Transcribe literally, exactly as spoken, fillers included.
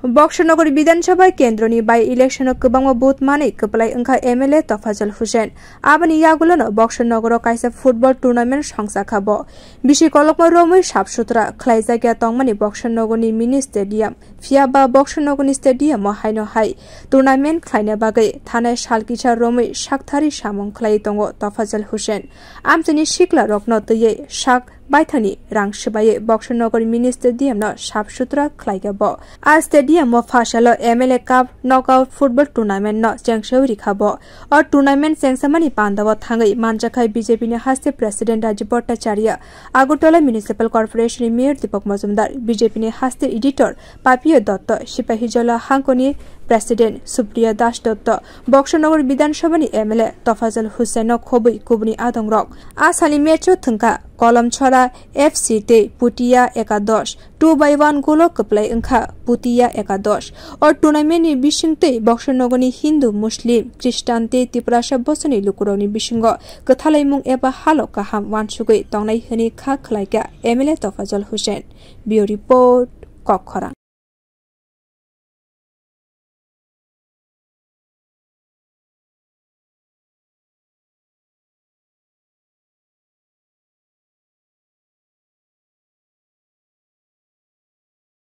Boxer Nogor Bidhan Sabha kendroni by election o kwbangma vote manwi kwplai wngkha M L A Tofazal Hussain. Aboni yagulono Boxer Nogoro kaisa football tournament songchakha bo. Bisi kolokma romwi sap sutra khlaijakya tongmani Boxer Nogorni mini stadium. Phiya ba Boxer Nogorni stadium o haino hai tournament khlaina bagwi thanai sal kisa romwi sakthari samung khlai tongo Tofazal Hussain. Amchaini sikla rokno twiwi sak baithani rang swbaiwi Boxer Nogor mini stadium no sap sutra khlaikha bo. A stadium o phasalo M L A Cup knockout football tournament no chengsawi rikha bo. O tournament chengsamani pandao thangwi manjakha B J P ni haste President Rajiv Bhattacharya, Agartala Municipal Corporation ni Mayor Deepak Majumdar, B J P ni haste editor Papiya Dutta, Sipahijola hangkoni President Supriya Das Dutta, Boxer Nogor Bidhan Sabha ni M L A Tofazal Hussain no khobwi kubuni adongrok. A salni match o thwngkha Kolomchhora F C tei Putia Ekadosh. Two by one goal o kwplai wngkha Putia Ekadosh. O tournament ni bisingtwi Boxer Nogor ni Hindu, Muslim, Christian tei Tiprasa bosongni lukurokni bisingo kwthalaimung eba halok kaham wansugwi tongnai hwnwi kha khlaikha M L A Tofazal Hussain. Bureau Report, Kokkhorang.